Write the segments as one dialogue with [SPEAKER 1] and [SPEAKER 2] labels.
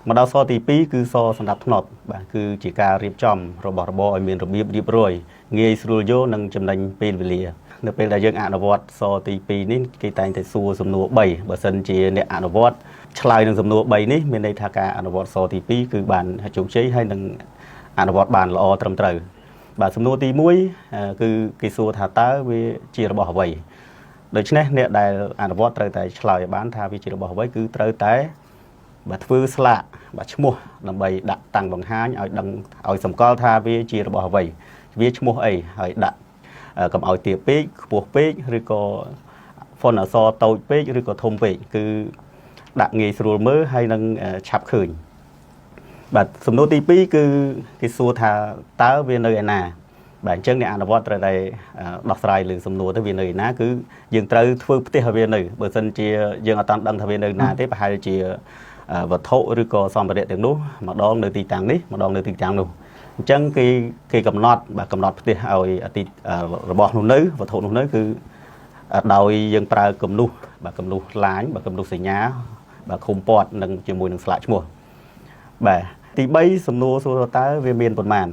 [SPEAKER 1] មកដល់សទី2គឺសសម្រាប់ធ្នាប់បាទគឺជាការរៀបចំរបស់របរឲ្យមានរបៀបរៀបរយងាយស្រួលយល់និងចំណេញពេលវេលានៅពេលដែលយើងអនុវត្តសទី2នេះគេតែងតែសួរសំណួរ3បើសិនជាអ្នកអនុវត្តឆ្លើយនឹងសំណួរ3នេះមានន័យថាការអនុវត្តសទី2គឺបានជោគជ័យហើយនឹងអនុវត្តបានល្អត្រឹមត្រូវបាទសំណួរទី1គឺគេសួរថាតើវាជារបស់អ្វីដូច្នេះអ្នកដែលអនុវត្តត្រូវតែឆ្លើយឲ្យបានថាវាជារបស់អ្វីគឺត្រូវតែបាទធ្វើស្លាកបាទឈ្មោះដើម្បីដាក់តាំងបង្ហាញឲ្យដឹងឲ្យសម្គាល់ថាវាជារបស់អ្វីវាឈ្មោះអីហើយដាក់កុំឲ្យទាបពេកខ្ពស់ពេកឬក៏ font អក្សរតូចពេកឬក៏ធំពេកគឺដាក់ងាយស្រួលមើលហើយនឹងឆាប់ឃើញបាទសំណួរទី2គឺគេសួរថាតើវានៅឯណាបាទអញ្ចឹងអ្នកអនុវត្តត្រូវតែដោះស្រាយលើសំណួរទៅវានៅឯណាគឺយើងត្រូវធ្វើផ្ទះឲ្យវានៅបើសិនជាយើងអត់តាន់ដឹងថាវានៅណាទេប្រហែលជាវត្ថុឬក៏សម្ភារៈទាំងនោះម្ដងនៅទីតាំងនេះម្ដងនៅទីតាំងនោះអញ្ចឹងគេគេកំណត់បាទកំណត់ផ្ទះឲ្យអតិរបស់នោះនៅវត្ថុនោះនៅគឺដោយយើងប្រើគំនូសបាទគំនូសឡាញបាទគំនូសសញ្ញាបាទឃុំពាត់និងជាមួយនឹងស្លាកឈ្មោះបាទទី3សំណួរសួរតើវាមានប៉ុន្មាន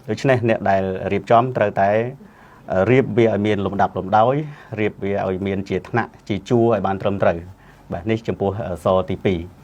[SPEAKER 1] ដូច្នេះអ្នកដែលរៀបចំត្រូវតែរៀបវាឲ្យមានលំដាប់លំដោយរៀបវាឲ្យមានជាថ្នាក់ជាជួរឲ្យបានត្រឹមត្រូវបាទនេះចំពោះសទី2